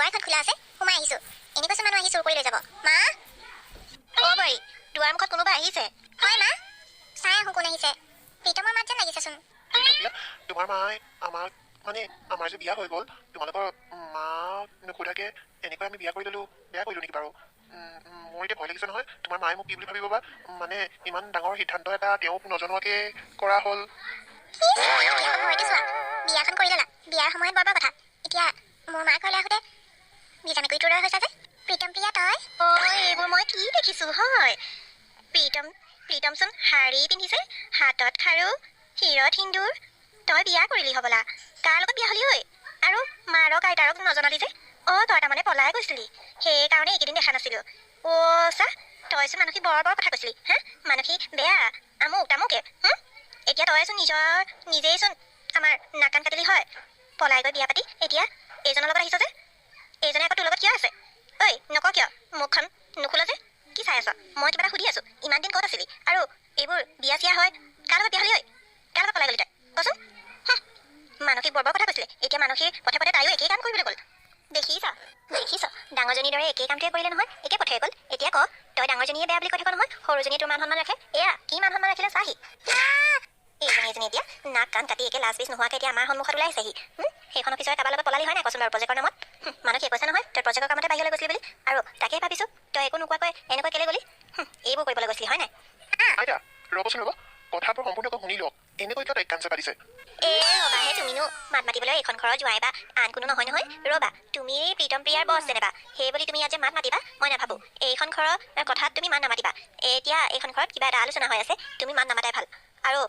দুৱাৰখন খোলা আছে, সোমাই আহিছোঁ। এনেকুৱাচোন মানুহ আহি চুৰ কৰি লৈ যাব। মা! অ' বোৱাৰী, দুৱাৰ মুখত কোনোবা আহিছে। হয় মা, চাই আহোঁ কোন আহিছে। প্ৰীতমৰ মাত যেন লাগিছেচোন। প্ৰীতম, তোমাৰ মায়ে আমাক, মানে আমাৰ যে বিয়া হৈ গ'ল, তোমালোকৰ মাক নুসুধাকে এনেকৈ আমি বিয়া কৰি ল'লো, বেয়া কৰিলোঁ নেকি বাৰু? মোৰ এতিয়া ভয় লাগিছে নহয়, তোমাৰ মায়ে মোক কি বুলি ভাবিব বা? মানে ইমান ডাঙৰ সিদ্ধান্ত এটা তেওঁক নজনোৱাকে কৰা হ'ল। ভয়টো চোৱা, বিয়াখন কৰি ল'লা, বিয়াৰ সময়ত বৰ বৰ কথা। এতিয়া মোৰ মাৰ ঘৰলৈ আহোঁতে ভিজা মেকুৰীটোৰ দৰে হৈছা যে। প্ৰীতম প্ৰিয়া, তই? অ', এইবোৰ মই কি দেখিছোঁ হয়? প্ৰীতম, প্ৰীতমচোন শাৰী পিন্ধিছে, হাতত খাৰু, শিৰত সিন্দুৰ। তই বিয়া কৰিলি হ'বলা? কাৰ লগত বিয়া হ'লি ঐ? আৰু মাৰক আইতাৰক নজনালি যে? অ', তই তাৰমানে পলাই গৈছিলি, সেইকাৰণে এইকেইদিন দেখা নাছিলোঁ। অ' চা, তইচোন মানসী বৰ বৰ কথা কৈছিলি হা, মানসী বেয়া, আমুক তামুকে। এতিয়া তইচোন নিজৰ নিজেইচোন আমাৰ নাক কাণ কাটিলি হয়। পলাই গৈ বিয়া পাতি এতিয়া এইজনৰ লগত আহিছ যে, এইজনে আকৌ তোৰ লগত কিয় আছে ঐ? নক কিয়? মুখখন নোখোলা যে? কি চাই আছ? মই কিবা এটা সুধি আছো, ইমান দিন ক'ত আছিলি? আৰু এইবোৰ বিয়া চিয়া হয়, কাৰ লগত বিয়া হ'লি ঐ? কাৰ লগত পলাই গ'লি তই, কচোন? মানসীক বৰ বৰ কথা কৈছিলে, এতিয়া মানসীৰ পথে পথে তাইও একেই কাম কৰিবলৈ গ'ল। দেখিছ, দেখিছ, ডাঙৰজনীৰ দৰে একেই কামটোৱে কৰিলে নহয়, একে পথে গ'ল। এতিয়া ক, তই ডাঙৰজনীয়ে বেয়া বুলি কৈ থাক নহয়, সৰুজনীয়ে তোৰ মান সন্মান ৰাখে। এয়া কি মান সন্মান ৰাখিলে চাহি। এইজনী এজনী এতিয়া নাক কাণ কাটি একে লাজ পিচ নোহোৱাকৈ এতিয়া আমাৰ সন্মুখত ওলাই আহিছেহি। সেইখন অফিচৰে কাৰোবাৰ লগত পলালি হয় নাই কচোন বাৰু, প্ৰজেক্টৰ নামত? মানসীয়ে কৈছে নহয় তই প্ৰজেক্টৰ কামতে বাহিৰলৈ গৈছিলি বুলি। আৰু তাকে ভাবিছোঁ, তই একো নোকোৱাকৈ এনেকৈ কেলৈ গ'লি? এইবোৰ কৰিবলৈ গৈছিলি হয় নাই? আইতা, ৰ'বচোন, ৰ'ব, কথাবোৰ সম্পূৰ্ণকৈ শুনি লওক। এনেকৈ কিয় তাইক কাণ চেপা দিছে? এ ৰ'বাহে, তুমিনো মাত মাতিবলৈ এইখন ঘৰৰ জোঁৱাই বা আন কোনো নহয় নহয়। ৰ'বা, তুমি প্ৰীতম প্ৰিয়াৰ বছ যেনিবা, সেই বুলি তুমি ইয়াত যে মাত মাতিবা মই নাভাবোঁ। এইখন ঘৰৰ কথাত তুমি মাত নামাতিবা। এতিয়া এইখন ঘৰত কিবা এটা আলোচনা হৈ আছে, তুমি মাত নামাতাই ভাল। আৰু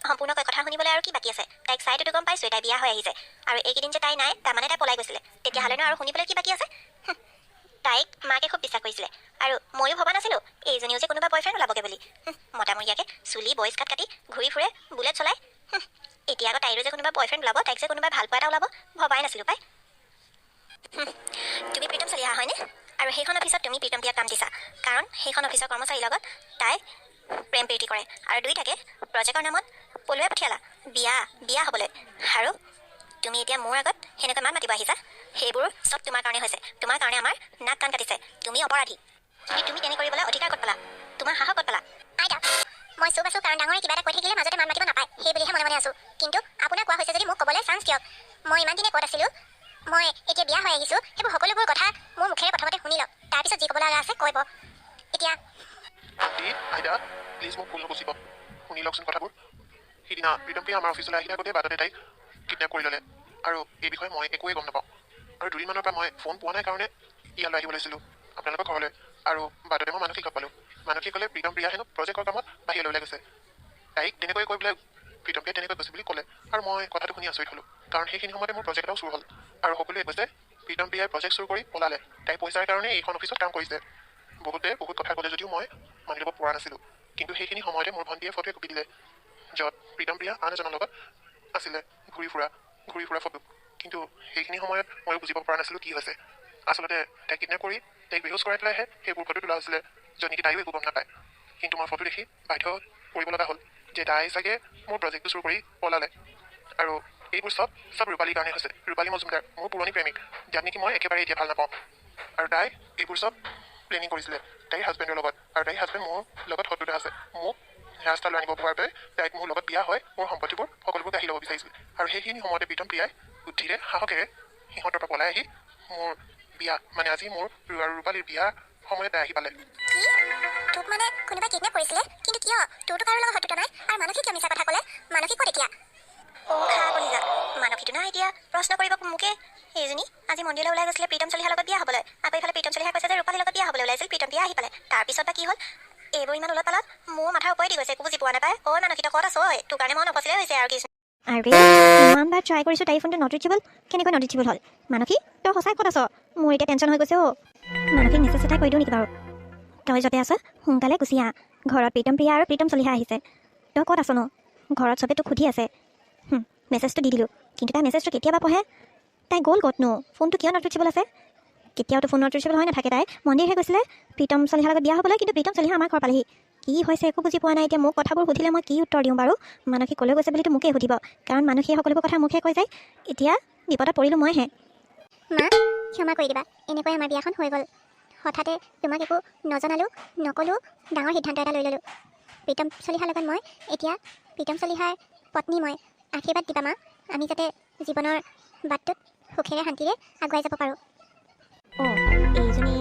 সম্পূৰ্ণকৈ কথা শুনিবলৈ আৰু কি বাকী আছে? তাইক চাইটোতো গম পাইছোঁৱেই তাই বিয়া হৈ আহিছে। আৰু এইকেইদিন যে তাই নাই, তাৰমানে তাই পলাই গৈছিলে। তেতিয়াহ'লেনো আৰু শুনিবলৈ কি বাকী আছে? তাইক মাকে খুব বিশ্বাস কৰিছিলে আৰু ময়ো ভবা নাছিলোঁ এইজনীও যে কোনোবা বয়ফ্ৰেণ্ড ওলাবগৈ বুলি। মতামৰীয়াকে চুলি বইজ কাট কাটি ঘূৰি ফুৰে, বুলেট চলাই। এতিয়া আকৌ তাইৰো যে কোনোবা বয়ফ্ৰেণ্ড ওলাব, তাইক যে কোনোবাই ভাল পোৱা এটা ওলাব, ভবাই নাছিলোঁ পাই। তুমি প্ৰীতম চলিহা হয়নে? আৰু সেইখন অফিচত তুমি প্ৰীতম প্ৰিয়াক কাম দিছা, কাৰণ সেইখন অফিচৰ কৰ্মচাৰীৰ লগত তাই প্ৰেম প্ৰীতি কৰে আৰু দুইটাকে প্ৰজেক্টৰ নামত পলুৱাই পঠিয়ালা বিয়া বিয়া হ'বলৈ। আৰু তুমি এতিয়া মোৰ আগত সেনেকৈ মাত মাতিব আহিছা? সেইবোৰ চব তোমাৰ কাৰণে হৈছে। তোমাৰ কাৰণে আমাৰ নাক কাণ কাটিছে। তুমি অপৰাধী। কিন্তু তুমি তেনে কৰিবলৈ অধিকাৰ ক'ত পালা? তোমাৰ সাহস ক'ত পালা? আইতা, মই চুপ আছোঁ কাৰণ ডাঙৰে কিবা এটা কৈ থাকিলে মাজতে মাত মাতিব নাপায়, সেই বুলিহে মনে মনে আছোঁ। কিন্তু আপোনাক কোৱা হৈছে যদি মোক ক'বলৈ চান্স দিয়ক। মই ইমান দিনে ক'ত আছিলোঁ, মই এতিয়া বিয়া হৈ আহিছোঁ, সেইবোৰ সকলোবোৰ কথা মোৰ মুখেৰে প্ৰথমতে শুনি লওক, তাৰপিছত যি ক'ব লগা আছে কৰিব। এতিয়া আণ্টি, আইতা, প্লিজ মোক ভুল নুবুজিব, শুনি লওকচোন কথাবোৰ। সিদিনা প্ৰীতম প্ৰিয়া আমাৰ অফিচলৈ আহি থাকোঁতে বাটতে তাইক কিডনেপ কৰি ল'লে আৰু এই বিষয়ে মই একোৱেই গম নাপাওঁ। আৰু দুদিনমানৰ পৰা মই ফোন পোৱা নাই কাৰণে ইয়ালৈ আহিব লৈছিলোঁ আপোনালোকৰ ঘৰলৈ। আৰু বাটতে মই মানসীক লগ পালোঁ। মানসীয়ে ক'লে প্ৰীতম প্ৰিয়া হেনো প্ৰজেক্টৰ কামত বাহিৰলৈ ওলাই গৈছে। তাইক তেনেকৈ কৈ পেলাই প্ৰীতম প্ৰিয়াই তেনেকৈ কৈছে বুলি ক'লে আৰু মই কথাটো শুনি আচৰিত হ'লোঁ, কাৰণ সেইখিনি সময়তে মোৰ প্ৰজেক্ট এটাও চুৰ হ'ল। আৰু সকলোৱে কৈছে প্ৰীতম প্ৰিয়াই প্ৰজেক্ট চুৰ কৰি পলালে, তাই পইচাৰ কাৰণে এইখন অফিচত কাম কৰিছে। বহুতে বহুত কথা ক'লে যদিও মই মানি ল'ব পৰা নাছিলোঁ। কিন্তু সেইখিনি সময়তে মোৰ ভণ্টিয়ে ফটো একপি দিলে, য'ত প্ৰীতম প্ৰিয়া আন এজনৰ লগত আছিলে ঘূৰি ফুৰা ফটো। কিন্তু সেইখিনি সময়ত ময়ো বুজিব পৰা নাছিলোঁ কি হৈছে। আচলতে তাইক কিডনেপ কৰি তাইক বেহুচ কৰাই পেলাইহে সেইবোৰ ফটো তোলা হৈছিলে, য'ত নেকি তাইও একো গম নাপায়। কিন্তু মই ফটো দেখি বাধ্য কৰিব লগা হ'ল যে তাই চাগে মোৰ প্ৰজেক্টটো চুৰ কৰি পলালে। আৰু এইবোৰ চব চব ৰূপালীৰ কাৰণে হৈছে। ৰূপালী মজুমদাৰ মোৰ পুৰণি প্ৰেমিক, যাক নেকি মই একেবাৰে এতিয়া ভাল নাপাওঁ। আৰু তাই এইবোৰ চব প্লেনিং কৰিছিলে তাইৰ হাজবেণ্ডৰ লগত। আৰু তাইৰ হাজবেণ্ড মোৰ লগত শত্ৰুতা আছে। মোক ৰাস্তালৈ আনিব পৰাটোৱে তাইক মোৰ লগত বিয়া হৈ মোৰ সম্পত্তিবোৰ সকলোবোৰ কাঢ়ি ল'ব বিচাৰিছিল। আৰু সেইখিনি সময়তে প্ৰীতম প্ৰিয়াই বুদ্ধিৰে, সাহসেৰে সিহঁতৰ পৰা পলাই আহি মোৰ বিয়া, মানে আজি মোৰ আৰু ৰূপালীৰ বিয়াৰ সময়ত তাই আহি পালে। কি, তোক মানে কোনোবাই কিডনেপ কৰিছিলে? কিন্তু কিয়? তোৰতো কাৰো লগত শত্ৰুতা নাই। আৰু মানসী কিয় মিছা কথা ক'লে? মানসী ক'ত এতিয়া? অ' খা কলিজা, মানসীটো নাই। এতিয়া প্ৰশ্ন কৰিব মোকে। এইজনী আজি মন্দিৰলৈ ওলাই গৈছিলে প্ৰীতম চলিহাৰ লগত বিয়া হ'বলৈ। আকৌ ইফালে প্ৰীতম চলিহাই কৈছে যে ৰূপালীৰ লগত বিয়া হ'বলৈ ওলাইছিল, প্ৰীতম বিয়া আহি পালে। তাৰপিছত বা কি হ'ল? এইবোৰ ইমান ওলট পালত মোৰ মাথাৰ ওপৰেদি গৈছে, একো বুজি পোৱা নাপায়। ঐ মানসী, তই ক'ত আছ ঐ? তোৰ কাৰণে মই নফচিলে হৈছে আৰু কি। আৰে, ইমানবাৰ ট্ৰাই কৰিছোঁ, তাইৰ ফোনটো not reachable. কেনেকৈ not reachable হ'ল? মানসী, তই সঁচাই ক'ত আছ? মোৰ এতিয়া টেনশ্যন হৈ গৈছে অ'। মানসীক মেছেজ এটা কৰি দিওঁ নেকি বাৰু? তই য'তে আছ সোনকালে গুচি আহ, ঘৰত প্ৰীতম প্ৰিয়া আৰু প্ৰীতম চলিহা আহিছে। তই ক'ত আছ নো? ঘৰত চবে তোক সুধি আছে। মেছেজটো দি দিলোঁ, কিন্তু তাই মেছেজটো কেতিয়াবা পঢ়ে। তাই গ'ল ক'তনো? ফোনটো কিয় not reachable আছে? কেতিয়াওতো ফোন not reachable হৈ নাথাকে। তাই মন্দিৰহে গৈছিলে প্ৰীতম চলিহাৰ লগত বিয়া হ'বলৈ, কিন্তু প্ৰীতম চলিহা আমাৰ ঘৰ পালেহি। কি হৈছে একো বুজি পোৱা নাই। এতিয়া মোক কথাবোৰ সুধিলে মই কি উত্তৰ দিওঁ বাৰু? মানসী ক'লৈ গৈছে বুলিতো মোকেই সুধিব, কাৰণ মানসীয়ে সকলোবোৰ কথা মোকহে কৈ যায়। এতিয়া বিপদত পৰিলোঁ মইহে। মা, ক্ষমা কৰি দিবা, এনেকৈ আমাৰ বিয়াখন হৈ গ'ল। হঠাতে তোমাক একো নজনালোঁ, নক'লোঁ, ডাঙৰ সিদ্ধান্ত এটা লৈ ল'লোঁ। প্ৰীতম চলিহাৰ লগত মই এতিয়া প্ৰীতম চলিহাৰ পত্নী মই। আশীৰ্বাদ দিবা মা, আমি যাতে জীৱনৰ বাটটোত সুখেৰে শান্তিৰে আগুৱাই যাব পাৰোঁ। অঁ, এইজনী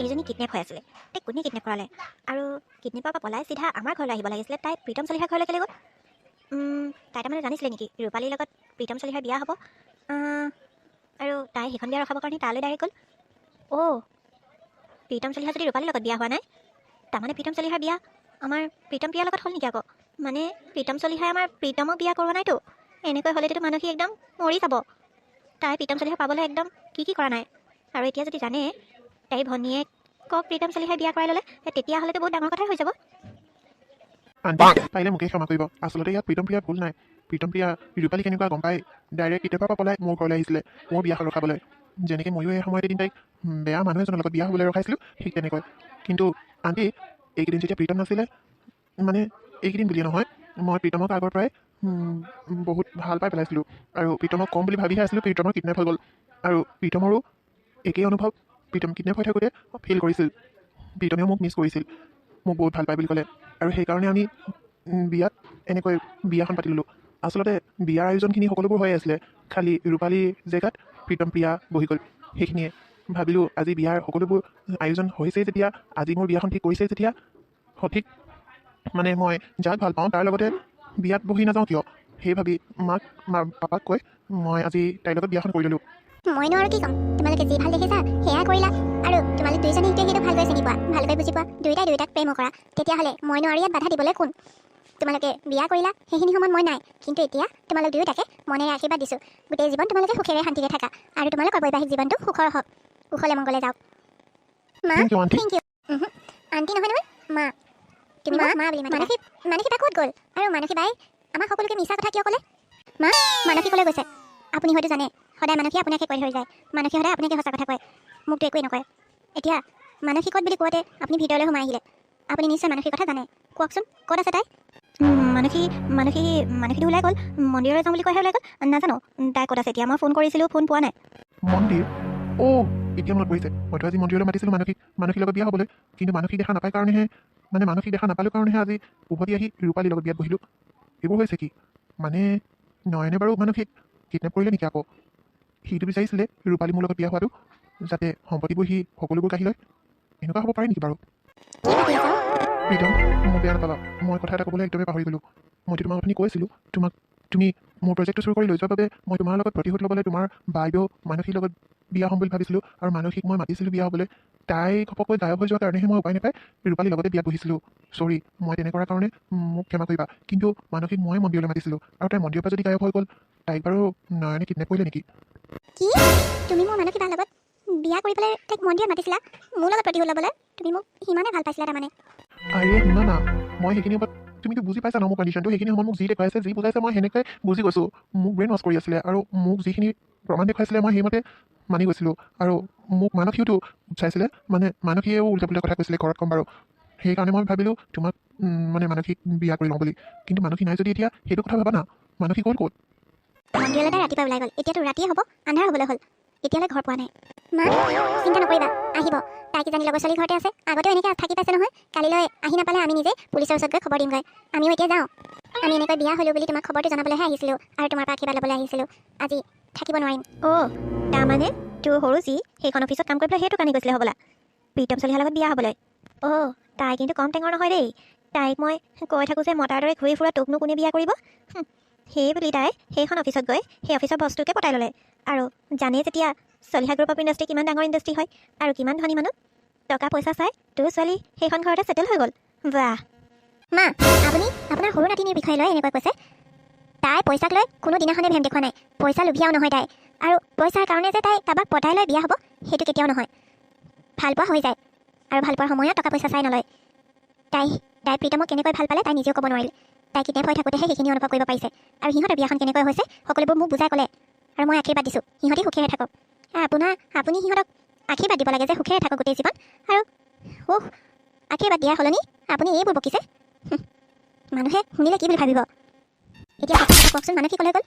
এইজনী কিডনেপ হৈ আছিলে। তাইক কোনে কিডনেপ কৰালে? আৰু কিডনেপৰ পৰা পলাই চিধা আমাৰ ঘৰলৈ আহিব লাগিছিলে, তাই প্ৰীতম চলিহাৰ ঘৰলৈ কেলৈ গ'ল? তাই তাৰমানে জানিছিলে নেকি ৰূপালীৰ লগত প্ৰীতম চলিহাৰ বিয়া হ'ব? আৰু তাই সেইখন বিয়া ৰখাবৰ কাৰণে তালৈ ডাইৰেক্ট গ'ল। অ', প্ৰীতম চলিহা যদি ৰূপালীৰ লগত বিয়া হোৱা নাই, তাৰমানে প্ৰীতম চলিহাৰ বিয়া আমাৰ প্ৰীতম প্ৰিয়াৰ লগত হ'ল নেকি আকৌ? মানে প্ৰীতম চলিহাই আমাৰ প্ৰীতমক বিয়া কৰোৱা নাইতো? এনেকৈ হ'লেতো মানসী একদম মৰি যাব। তাই প্ৰীতম চলিহা পাবলৈ একদম কি কি কৰা নাই। আৰু এতিয়া যদি জানে তাইৰ ভনীয়েকক প্ৰীতম চলিহাই বিয়া কৰাই ল'লে, তেতিয়াহ'লেতো বহুত ডাঙৰ কথাই হৈ যাব। আণ্টি, পাৰিলে মোকে ক্ষমা কৰিব। আচলতে ইয়াত প্ৰীতম প্ৰিয়াৰ ভুল নাই। প্ৰীতম প্ৰিয়া ৰূপালী কেনেকুৱা গম পাই ডাইৰেক্ট কেতিয়াবা পৰা পলাই মোৰ ঘৰলৈ আহিছিলে মোৰ বিয়াখন ৰখাবলৈ। যেনেকৈ ময়ো এই সময়ত এদিন তাইক বেয়া মানুহ এজনৰ লগত বিয়া হ'বলৈ ৰখাইছিলোঁ, ঠিক তেনেকৈ। কিন্তু আণ্টি, এইকেইদিন যেতিয়া প্ৰীতম নাছিলে, মানে এইকেইদিন বুলিয়ে নহয়, মই প্ৰীতমক আগৰ পৰাই বহুত ভাল পাই পেলাইছিলোঁ আৰু প্ৰীতমক ক'ম বুলি ভাবিহে আছিলোঁ, প্ৰীতমৰ কিডনেপ হৈ গ'ল। আৰু প্ৰীতমৰো একেই অনুভৱ। প্ৰীতম কিডনেপ হৈ থাকোঁতে ফিল কৰিছিল, প্ৰীতমেও মোক মিছ কৰিছিল, মোক বহুত ভাল পায় বুলি ক'লে। আৰু সেইকাৰণে আমি বিয়াত এনেকৈ বিয়াখন পাতি ল'লোঁ। আচলতে বিয়াৰ আয়োজনখিনি সকলোবোৰ হৈ আছিলে, খালি ৰূপালীৰ জেগাত প্ৰীতম প্ৰিয়া বহি গ'ল, সেইখিনিয়ে। ভাবিলোঁ আজি বিয়াৰ সকলোবোৰ আয়োজন হৈছেই যেতিয়া, আজি মোৰ বিয়াখন ঠিক কৰিছেই যেতিয়া, সঠিক মানে মই যাক ভাল পাওঁ তাৰ লগতে বিয়াত বহি নাযাওঁ কিয়? সেই ভাবি মাক মা পাপাক কৈ মই আজি তাইৰ লগত বিয়াখন কৰি ল'লোঁ। মইনো আৰু কি ক'ম? তোমালোকে যি ভাল দেখিছা সেয়া কৰিলা। আৰু তোমালোক দুয়োজনে ইটোৱে সিটোক ভালকৈ চিনি পোৱা, ভালকৈ বুজি পোৱা, দুয়োটাই দুয়োটাক প্ৰেমো কৰা, তেতিয়াহ'লে মইনো আৰু ইয়াত বাধা দিবলৈ কোন? তোমালোকে বিয়া কৰিলা, সেইখিনি সময়ত মই নাই। কিন্তু এতিয়া তোমালোক দুয়োটাকে মনেৰে আশীৰ্বাদ দিছোঁ, গোটেই জীৱন তোমালোকে সুখেৰে শান্তিৰে থাকা আৰু তোমালোকৰ বৈবাহিক জীৱনটো সুখৰ হওক, কুশলে মংগলে যাওক। মা। Thank you aunty. Thank U. Aunty নহয় নহয়, মা। তুমি মোক মা বুলি মাতিবা। মানসী, মানসী বা ক'ত গ'ল? আৰু মানসী বাই আমাক সকলোকে মিছা কথা কিয় ক'লে? মা, মানসী ক'লৈ গৈছে আপুনি হয়তো জানে। সদায় মানসীয়ে আপোনাকে কৈ থৈ যায়। মানসী সদায় আপোনাকে সঁচা কথা কয়, মোকতো একোৱেই নকয়। এতিয়া মানসী ক'ত বুলি কোৱাতে আপুনি ভিতৰলৈ সোমাই আহিলে। আপুনি নিশ্চয় মানসীৰ কথা জানে। কওকচোন, ক'ত আছে তাই? মানসী, মানসী, মানসীটো ওলাই গ'ল। মন্দিৰলৈ যাওঁ বুলি কৈহে ওলাই গ'ল। নাজানো তাই ক'ত আছে এতিয়া। মই ফোন কৰিছিলোঁ, ফোন পোৱা নাই। মন্দিৰ? অ', এতিয়া মনত পৰিছে। মইতো আজি মন্দিৰলৈ মাতিছিলোঁ মানসীক, মানসীৰ লগত বিয়া হ'বলৈ। কিন্তু মানসীক দেখা নাপায় কাৰণেহে, মানে মানসীক দেখা নাপালোঁ কাৰণেহে আজি উভতি আহি ৰূপালীৰ লগত বিয়াত বহিলোঁ। এইবোৰ হৈছে কি? মানে নয়নে বাৰু মানসীক কিডনেপ কৰিলে নেকি আকৌ? সিটো বিচাৰিছিলে ৰূপালী মোৰ লগত বিয়া হোৱাটো, যাতে সম্পত্তিবোৰ সি সকলোবোৰ কাঢ়ি লয়। এনেকুৱা হ'ব পাৰে নেকি বাৰু? কি ভাবি আছা অ'? প্ৰীতম, মোক বেয়া নাপাবা, মই কথা এটা ক'বলৈ একদমেই পাহৰি গ'লোঁ। মইতো তোমাক অথনি কৈছিলোঁ, তোমাক তুমি মোৰ প্ৰজেক্টটো চুৰ কৰি লৈ যোৱাৰ বাবে মই তোমাৰ লগত প্ৰতিশোধ ল'বলৈ তোমাৰ বাইদেউ মানসীৰ লগত বিয়া হ'ম বুলি ভাবিছিলোঁ। আৰু মানসীক মই মাতিছিলোঁ বিয়া হ'বলৈ। তাই ঘপককৈ গায়ব হৈ যোৱাৰ কাৰণেহে মই উপায় নাপাই ৰূপালীৰ লগতে বিয়াত বহিছিলোঁ। চৰি, মই তেনে কৰাৰ কাৰণে মোক ক্ষমা কৰিবা। কিন্তু মানসীক মই মন্দিৰলৈ মাতিছিলোঁ আৰু তাই মন্দিৰৰ পৰা যদি গায়ব হৈ গ'ল, তাইক বাৰু নয়নে কিডনেপ কৰিলে নেকি? কি? তুমি মোৰ মানসী বাৰ লগত বিয়া কৰি পেলাই তাইক মন্দিৰত মাতিছিলা মোৰ লগত প্ৰতিশোধ ল'বলৈ? তুমি মোক সিমানে ভাল পাইছিলা তাৰমানে? আৰে শুনা না, মই সেইখিনি সময়ত, তুমিতো বুজি পাইছা ন মোৰ কণ্ডিশ্যনটো, সেইখিনি সময়ত মোক যি দেখুৱাইছে, যি বুজাইছে, মই সেনেকৈ বুজি গৈছোঁ। মোক ব্ৰেইন ৱাছ কৰি আছিলে আৰু মোক যিখিনি প্ৰমাণ দেখুৱাইছিলে মই সেইমতে মানি গৈছিলোঁ। আৰু মোক মানসীওতো চাইছিলে, মানে মানসীয়েও উল্টা পুল্টা কথা কৈছিলে, ঘৰত ক'ম বাৰু। সেইকাৰণে মই ভাবিলোঁ তোমাক মানে মানসীক বিয়া কৰি লওঁ বুলি। কিন্তু মানসী নাই যদি এতিয়া সেইটো কথা ভাবা না, মানসী গ'ল ক'ত? মন্দিৰলৈ তাই ৰাতিপুৱা ওলাই গ'ল। এতিয়াতো ৰাতিয়ে হ'ব, আন্ধাৰ হ'বলৈ হ'ল, এতিয়ালৈ ঘৰ পোৱা নাই। মা, চিন্তা নকৰিবা, আহিব। তাই কিজানি লগৰ ছোৱালীৰ ঘৰতে আছে। আগতেও এনেকৈ থাকি পাইছে নহয়। কালিলৈ আহি নাপালে আমি নিজে পুলিচৰ ওচৰত গৈ খবৰ দিমগৈ। আমিও এতিয়া যাওঁ। আমি এনেকৈ বিয়া হ'লো বুলি তোমাক খবৰটো জনাবলৈহে আহিছিলোঁ আৰু তোমাৰ পৰা আশীৰ্বাদ ল'বলৈ আহিছিলোঁ। আজি থাকিব নোৱাৰিম। অ', তাৰমানে তোৰ সৰু যি সেইখন অফিচত কাম কৰি পেলাই সেইটো কাৰণে গৈছিলে হ'বলা, প্ৰীতম চলিহাৰ লগত বিয়া হ'বলৈ। অ', তাই কিন্তু কম টেঙৰ নহয় দেই। তাইক মই কৈ থাকোঁ যে মতাৰ দৰে ঘূৰি ফুৰা তোকনো কোনে বিয়া কৰিব? সেই বুলি তাই সেইখন অফিচত গৈ সেই অফিচৰ বস্তুকে পতাই ল'লে। আৰু জানেই যেতিয়া চলিহা গ্ৰুপ অফ ইণ্ডাষ্ট্ৰি কিমান ডাঙৰ ইণ্ডাষ্ট্ৰি হয় আৰু কিমান ধনী মানুহ, টকা পইচা চাই তোৰ ছোৱালী সেইখন ঘৰতে ছেটেল হৈ গ'ল। বাহ! মা, আপুনি আপোনাৰ সৰু নাতিনীৰ বিষয়ে লৈ এনেকৈ কৈছে। তাই পইচাক লৈ কোনো দিনাখনে ভেম দেখুওৱা নাই। পইচা লোভীয়াও নহয় তাই। আৰু পইচাৰ কাৰণে যে তাই কাৰোবাক পতাই লৈ বিয়া হ'ব, সেইটো কেতিয়াও নহয়। ভাল পোৱা হৈ যায় আৰু ভাল পোৱাৰ সময়ত টকা পইচা চাই নলয়। তাই তাই প্ৰীতমক কেনেকৈ ভাল পালে তাই নিজেও ক'ব নোৱাৰিলে। তাই কিডনেপ হৈ থাকোঁতেহে সেইখিনি অনুভৱ কৰিব পাৰিছে। আৰু সিহঁতৰ বিয়াখন কেনেকৈ হৈছে সকলোবোৰ মোক বুজাই ক'লে আৰু মই আশীৰ্বাদ দিছোঁ, সিহঁতি সুখেৰে থাকক। আপুনি সিহঁতক আশীৰ্বাদ দিব লাগে যে সুখেৰে থাকক গোটেই জীৱন। আৰু সুখ আশীৰ্বাদ দিয়াৰ সলনি আপুনি এইবোৰ বকিছে। মানুহে শুনিলে কি বুলি ভাবিব? এতিয়া সঁচা কথা কওকচোন, মানসী ক'লৈ গ'ল?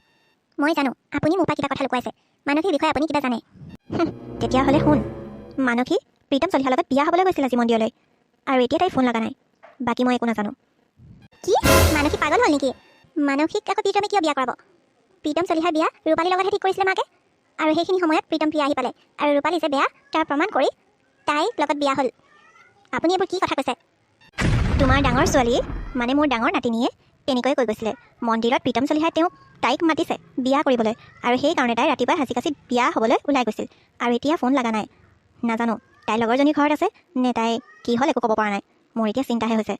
মই জানো আপুনি মোৰ পৰা কিবা কথা লুকুৱাইছে। মানসীৰ বিষয়ে আপুনি কিবা জানে। তেতিয়াহ'লে শুন, মানসী প্ৰীতম চলিহাৰ লগত বিয়া হ'বলৈ গৈছিল আজি মন্দিৰলৈ আৰু এতিয়া তাই ফোন লগা নাই। বাকী মই একো নাজানো। কি, মানসী পাগল হ'ল নেকি? মানসীক আকৌ প্ৰীতমে কিয় বিয়া কৰাব? প্ৰীতম চলিহাৰ বিয়া ৰূপালীৰ লগতহে ঠিক কৰিছিলে মাকে। আৰু সেইখিনি সময়ত প্ৰীতম প্ৰিয়া আহি পালে আৰু ৰূপালী যে বেয়া তাৰ প্ৰমাণ কৰি তাইৰ লগত বিয়া হ'ল। আপুনি এইবোৰ কি কথা কৈছে? তোমাৰ ডাঙৰ ছোৱালী, মানে মোৰ ডাঙৰ নাতিনীয়ে তেনেকৈয়ে কৈ গৈছিলে, মন্দিৰত প্ৰীতম চলিহাই তেওঁক তাইক মাতিছে বিয়া কৰিবলৈ আৰু সেইকাৰণে তাই ৰাতিপুৱাই সাজি কাচি বিয়া হ'বলৈ ওলাই গৈছিল। আৰু এতিয়া ফোন লগা নাই। নাজানো তাইৰ লগৰজনীৰ ঘৰত আছে নে তাই কি হ'ল, একো ক'ব পৰা নাই। মোৰ এতিয়া চিন্তাহে হৈছে।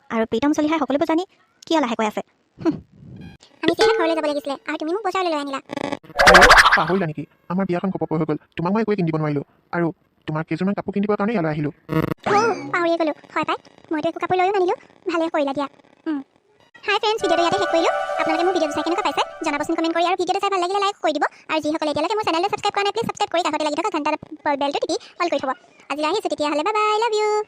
আৰু প্ৰীতম চলিহাই সকলোবোৰ জানি কিয় লাহেকৈ আছে? আমি চিধা ঘৰলৈ যাব লাগিছিলে আৰু তুমি মোক বজাৰলৈ লৈ আনিলা। আৰু পাহৰিলা নেকি, আমাৰ বিয়াখন ঘপকৈ হৈ গ'ল। তোমাক মই একোৱে কিনি দিব নোৱাৰিলোঁ আৰু তোমাৰ কেইযোৰমান কাপোৰ কিনি দিবৰ কাৰণে ইয়ালৈ আহিলোঁ। অ', পাহৰিয়ে গ'লো। হয় পাই, মইতো একো কাপোৰ লৈও নানিলোঁ। ভালে কৰিলা দিয়া। হাই ফ্ৰেণ্ডছ, ভিডিঅ'টো ইয়াতে শেষ কৰিলোঁ। আপোনালোকে মোৰ ভিডিঅ'টো চাই কেনেকুৱা পাইছে জনাবচোন কমেণ্ট কৰি। আৰু ভিডিঅ'টো চাই ভাল লাগিলে লাইক কৰি দিব। আৰু যিসকলে এতিয়ালৈকে মোৰ চেনেলটো ছাবস্ক্ৰাইব কৰা নাই, প্লিজ ছাবস্ক্ৰাইব কৰি কাষতে লাগি থকা ঘণ্টা বেলটো টিপি অল কৰি থ'ব। আজিলৈ আহিছোঁ তেতিয়াহ'লে, বাই বাই, লাভ you.